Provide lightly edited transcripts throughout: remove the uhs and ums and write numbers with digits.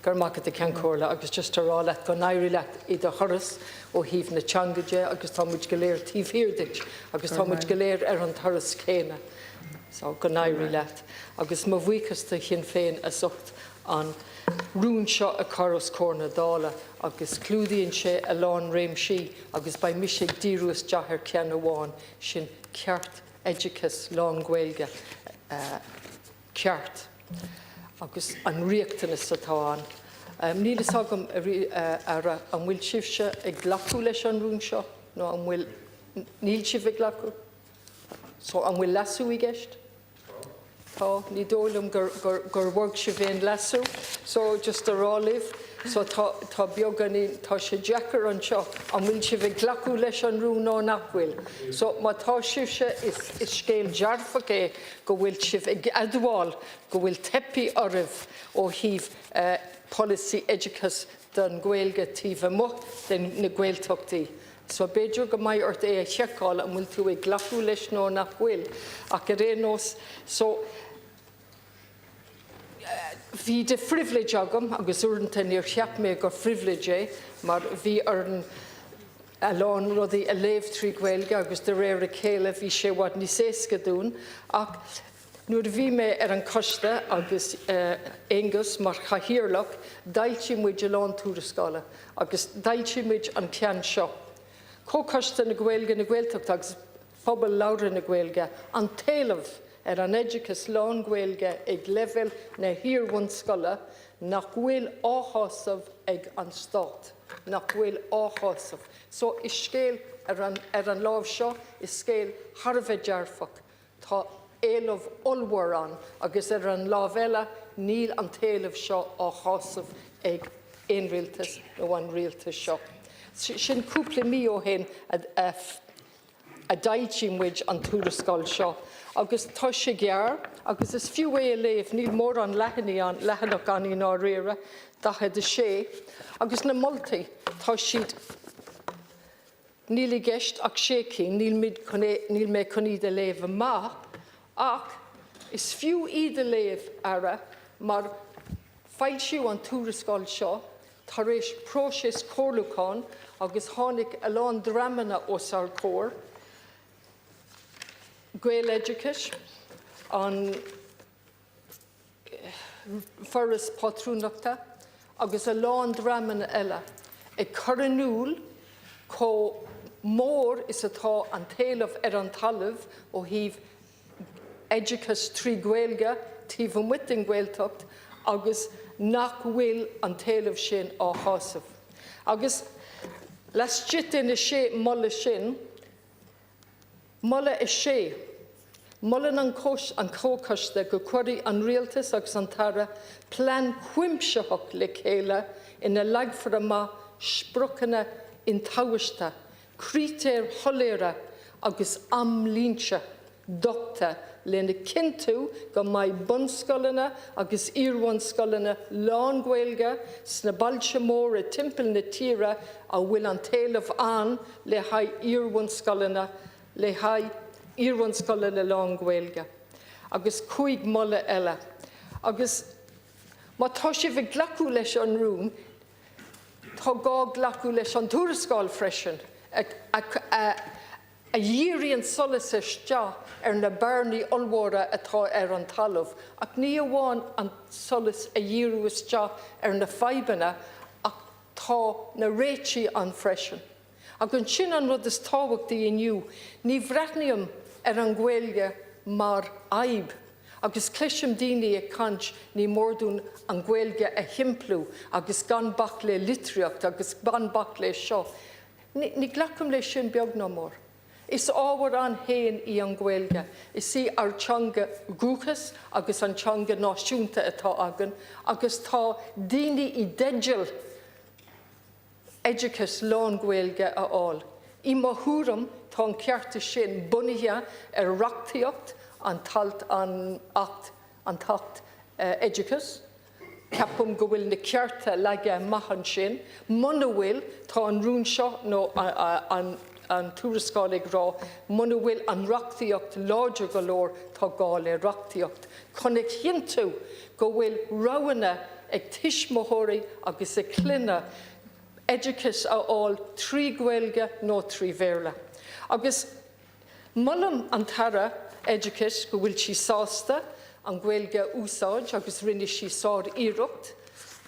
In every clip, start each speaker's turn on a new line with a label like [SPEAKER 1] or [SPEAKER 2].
[SPEAKER 1] Go raibh maith agat a Cheann Comhairle agus just a rá leat go n-éirí leat i do thuras ó thaobh na teanga de agus tá muid go léir taobh thiar duit agus tá muid go léir ar an turas céanna. So go n-éirí leat. Agus mo bhuíochas do Shinn Féin as ucht an rún seo a chur os comhair na Dála agus clúdaíonn sé a lán réimsí agus beidh mise ag díriú isteach ar cheann amháin, sin ceart oideachas lán-Ghaeilge. Ceart agus an riachtanas atá ann. Níl fhios agam, a Aire, an bhfuil sibhse ag glacadh leis an rún seo nó an bhfuil, níl sibh ag glacadh? So an bhfuil leasú i gceist? Tá. Ní dóigh liom gur, gur, gur bhog sibh aon leasú. So just a rá libh, so tá, tá beagáinín, tá sé deacair anseo, an bhfuil sibh ag glacadh leis an rún nó nach bhfuil? So má tá sibhse, is, is scéal dearfach é go bhfuil sibh ag admháil go bhfuil teipthe oraibh ó thaobh polasaí oideachais don Ghaeilge taobh amuigh de na Gaeltachtaí. So b'fhéidir go mbeidh ort é a sheiceáil an bhfuil tú ag glacadh leis nó nach bhfuil. Ach ar aon nós, so bhí de phribhléid agam, agus uaireanta níor cheap mé gur phribhléid é, mar bhí orainn a lán rudaí a léamh trí Ghaeilge agus de réir a chéile bhí sé i bhfad níos éasca dúinn. Ach nuair a bhí mé ar an choiste agus Aengus mar chathaoirleach, d'fhoilsigh muid a lán tuarascála agus d'fhoilsigh muid an ceann seo, Comhchoiste na Gaeilge, na Gaeltachta agus Phobal Labhartha na Gaeilge, an t-éileamh ar an oideachas lán-Ghaeilge ag leibhéal na hiar-bhunscoile nach bhfuil á shásamh ag an Stát, nach bhfuil á shásamh. So, is scéal, ar an, ar an lámh seo, is scéal thar a bheith dearfach. Tá éileamh ollmhór ann agus ar an lámh eile, níl an t-éileamh seo á shásamh ag aon rialtas nó an rialtas seo. Sin cúpla mí ó shin a, a, a d'fhoilsigh muid an tuarascáil seo agus tá sé gearr agus is fiú é a léamh, níl mórán leathanaí ann, leathanach ann i ndáiríre, 46, agus na moltaí, tá siad, níl i gceist ach sé cinn, níl muid chun é, níl mé chun iad a léamh amach ach is fiú iad a léamh, Aire, mar foilsíodh an tuarascáil seo Tar éis próiseas comhairliúcháin agus tháinig a lán dreamanna os ár gcomhair, Gaeloideachas, an Foras Pátrúnachta agus a lán dreamanna eile, ag cur in iúl chomh mór is atá an t-éileamh ar an talamh ó thaobh oideachas trí Ghaeilge taobh amuigh den Ghaeltacht agus nach bhfuil an t-éileamh sin á shásamh. Agus laistigh de na sé moladh sin, Moladh 6, molann an Comhchoiste go gcuirfidh an Rialtas agus an tAire plean cuimsitheach le chéile ina leagfar amach spriocanna intomhaiste critéir shoiléire agus amlínte dochta lena chinntiú go mbeidh bunscoileanna agus iarbhunscoileanna lán-Ghaeilge sna bailte móra timpeall na tíre a bhfuil an t-éileamh ann le haghaidh iarbhunscoileanna le haghaidh iarbhunscoileanna lán-Ghaeilge. Agus 5 moladh eile. Agus má tá sibh ag glacadh leis an rún, Tá gá glacadh leis an tuarascáil freisin, a dhíríonn solas isteach ar na bearnaí ollmhóra atá ar an talamh, ach ní amháin an solas a dhíriú isteach ar na fadhbanna ach tá na réitigh ann freisin. Agus sin an rud is tábhachtaí inniu, ní bhreathnaím ar an Ghaeilge mar fhadhb. Agus cloisim daoine ag caint, ní mór dúinn an Ghaeilge a shimpliú agus gan bac le litríocht agus gan bac le seo. Ní ghlacaim leis sin beag ná mór. Is ábhar ann féin í an Ghaeilge. Is í ár dteanga dhúchais agus an teanga náisiúnta atá againn agus tá daoine i dteideal oideachas lán-Ghaeilge a fháil. I mo thuairim, tá an cearta sin bunaithe ar reachtaíocht, an t-alt, an Acht, an tAcht Oideachais. Ceapaim go bhfuil na cearta leagtha amach ansin. Muna bhfuil, tá an rún seo nó an an tuarascáil ag rá, muna bhfuil an reachtaíocht láidir go leor, tá gá le reachtaíocht chun a chinntiú go bhfuil roghanna. ag tuismitheoirí agus ag clainne oideachas a fháil trí Ghaeilge nó trí Bhéarla. Agus molaim an tAire Oideachais go bhfuil sí sásta an Ghaeilge a úsáid agus rinne sí sár-iarracht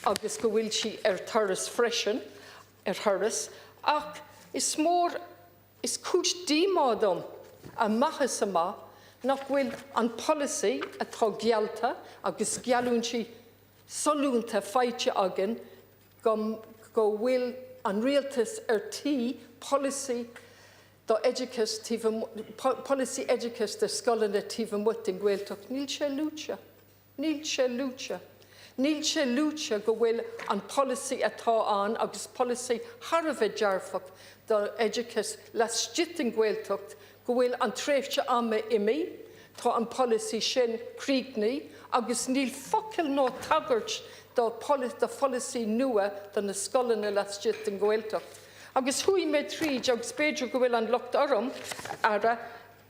[SPEAKER 1] agus go bhfuil sí ar turas freisin, ar thuras, ach is mór, is cúis díomá dom amach is amach nach bhfuil an polasaí atá geallta agus geallúintí sollúnta faighte againn go go bhfuil an rialtas ar tí polasaí d'oideachas taobh amuigh, polasaí oideachais do scoileanna taobh amuigh den Ghaeltacht, níl sé luaite. Níl sé luaite. Níl sé luaite go bhfuil an polasaí atá ann, agus polasaí thar a bheith dearfach d'oideachas laistigh den Ghaeltacht, go bhfuil an tréimhse ama imithe, tá an polasaí sin críochnaithe agus níl focal ná tagairt do pholasaí nua do na scoileanna laistigh den Ghaeltacht. Agus chuaigh mé tríd, agus b'fhéidir go bhfuil an locht orm, Aire,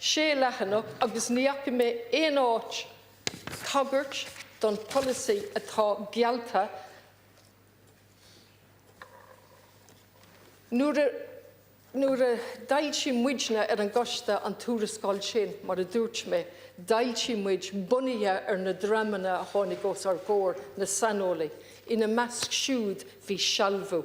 [SPEAKER 1] sé leathanach agus ní fhaca mé aon áit tagairt don pholasaí atá geallta nuair a nuair a d'fhoilsigh muidne ar an gcoiste an tuarascáil sin, mar a dúirt mé, d'fhoilsigh muid bunaithe ar na dreamanna a tháinig os ár gcomhair, na saineolaithe. Ina measc siúd bhí Sealbhú.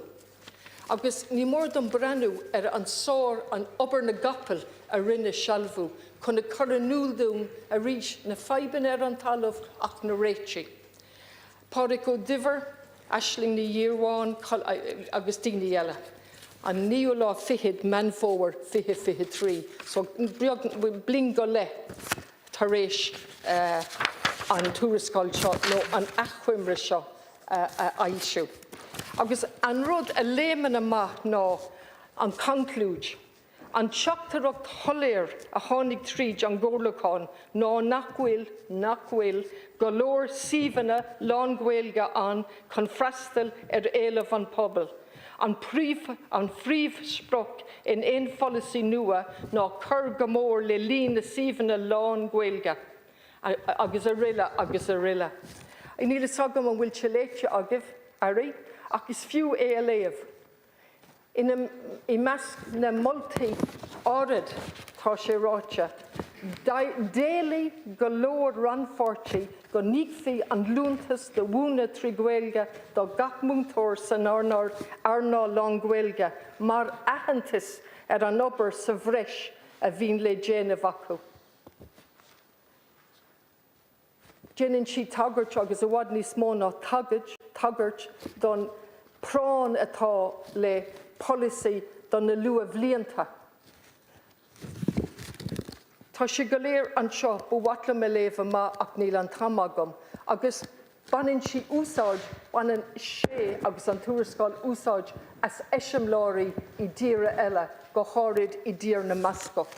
[SPEAKER 1] Agus ní mór dom breathnú ar an sár, an obair na gcapall a rinne Sealbhú chun a chur in iúl dúinn arís na fadhbanna ar an talamh ach na réitigh. Pádraig Ó Duibhir, Aisling Ní Dhíormháin agus daoine eile. An naoú lá fichead Meán Fómhair 2023, so beag, bliain go leith tar éis an tuarascáil seo nó an achoimre seo a fhoilsiú. Agus an rud a léimeann amach ná an conclúid, an teachtaireacht shoiléir a tháinig tríd an gcomhairliúchán ná nach bhfuil, nach bhfuil, go leor suíomhanna lán-Ghaeilge ann chun freastal ar éileamh an phobail. An príomh, an phríomhsprioc in aon pholasaí nua ná cur go mór le líon na suíomhanna lán-Ghaeilge. Agus araile agus araile. Níl fhios agam an bhfuil sé léite agaibh, Airí, ach is fiú é a léamh. Ina i measc na moltaí áirid tá sé ráite, D'éiligh go leor rannpháirtí go n-íocfaí an liúntas do mhúineadh trí Ghaeilge do gach múinteoir san earnáil lán-Ghaeilge mar aitheantas ar an obair sa bhreis a bhíonn le déanamh acu. Déanann sí tagairt, agus i bhfad níos mó ná tagairt, tagairt don práinn atá le polasaí do na luathbhlianta. Tá sé go léir anseo, ba mhaith liom a léamh amach ach níl an t-am agam. Agus Baineann sí úsáid, baineann sé agus an tuarascáil úsáid as eiseamláirí i dtíortha eile, go háirid i dTír na mBascach.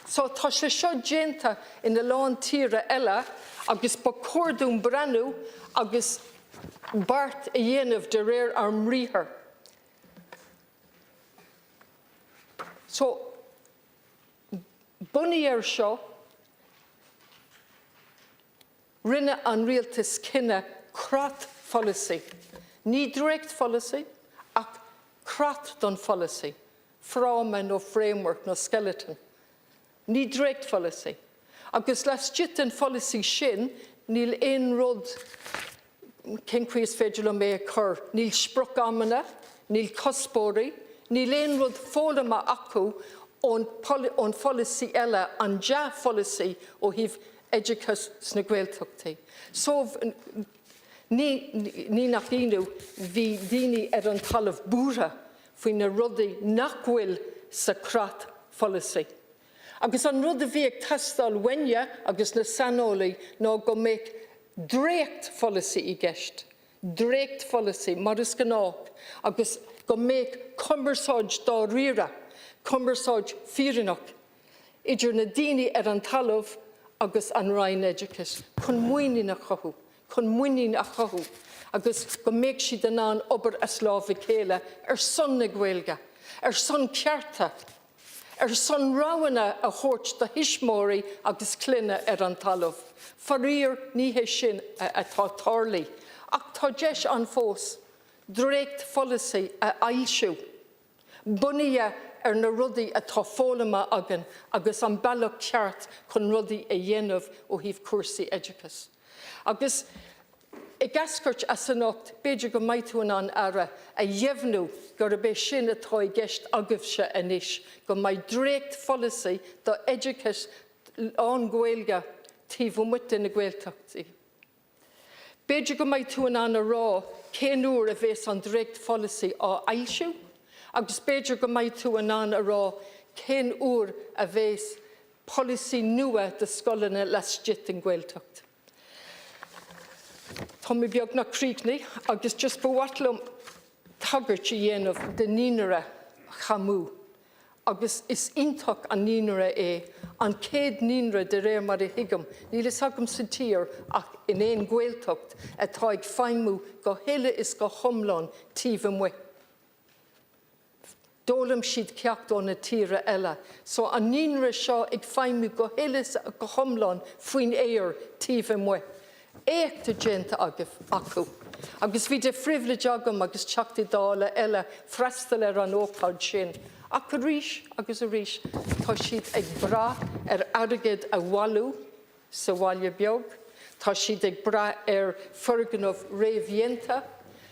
[SPEAKER 1] So tá sé seo déanta ina lán tíortha eile agus ba chóir dúinn breathnú agus beart a dhéanamh de réir ár mbriathar. So bunaithe air seo, Rinne an rialtas cinneadh creatpholasaí, ní dréachtpholasaí ach creat don pholasaí, fráma nó framework nó skeleton, ní dréachtpholasaí. Agus laistigh den pholasaí sin níl aon rud, cén chaoi is féidir liom é a chur, níl sprioc-amanna, níl cuspóirí, níl aon rud foghlamtha acu ón pholasaí eile, an dea-pholasaí ó thaobh oideachas sna Gaeltachtaí. So, ní, ní nach ionadh, bhí daoine ar an talamh buartha faoi na rudaí nach bhfuil sa chreat pholasaí. Agus an rud a bhí ag teastáil uainne agus na saineolaí ná go mbeadh dréacht pholasaí i gceist, dréacht pholasaí mar is gnách, agus go mbeadh cumarsáid dáiríre, cumarsáid fírinneach idir na daoine ar an talamh agus an Roinn Oideachais chun muinín a chothú, chun muinín a chothú agus go mbeadh siad in ann obair as lámh a chéile ar son na Gaeilge, ar son cearta, ar son roghanna a thabhairt do thuismitheoirí agus clainne ar an talamh. Faraor, ní hé sin atá tarlaithe. Ach tá deis ann fós dréachtpholasaí a fhoilsiú, bunaithe ar na rudaí atá foghlamtha againn agus an bealach ceart chun rudaí a dhéanamh ó thaobh cúrsaí oideachais. Agus ag eascairt as anocht, b'fhéidir go mbeidh tú in ann, Aire, a dheimhniú gurb é sin atá i gceist agaibhse anois, go mbeidh dréachtpholasaí d'oideachas lán-Ghaeilge taobh amuigh de na Gaeltachtaí. B'fhéidir go mbeidh tú in ann a rá cén uair a bheas an dréachtpholasaí á fhoilsiú agus b'fhéidir go mbeidh tú in ann a rá cén uair a bheas polasaí nua do scoileanna laistigh den Ghaeltacht. Tá mé beagnach críochnaithe agus just ba mhaith liom tagairt a dhéanamh do Naíonra Chamus agus is iontach an naíonra é, an chéad naíonra de réir mar a thuigim, níl fhios agam sa tír ach in aon Ghaeltacht, atá ag feidhmiú go huile is go hiomlán taobh amuigh. D'fhoghlaim siad ceacht ó na tíortha eile. So an naíonra seo ag feidhmiú go huile is go hiomlán faoin aer taobh amuigh. Éacht déanta agaibh, acu. Agus bhí de phribhléid agam agus Teachtaí Dála eile freastal ar an ócáid sin. Ach arís agus arís tá siad ag brath ar airgead a bhailiú sa bhaile beag, tá siad ag brath ar foirgneamh réamhdhéanta,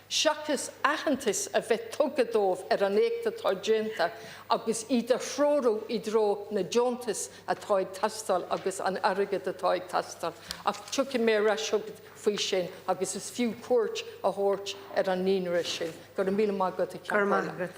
[SPEAKER 1] seachas aitheantas a bheith tugtha dóibh ar an éacht atá déanta agus iad a threorú i dtreo na deontais atá ag teastáil agus an airgead atá ag teastáil. Ach tiocfaidh mé ar ais chugat faoi sin agus is fiú cuairt a thabhairt ar an naíonra sin. Go raibh míle maith agat, a Cheann Comhairle.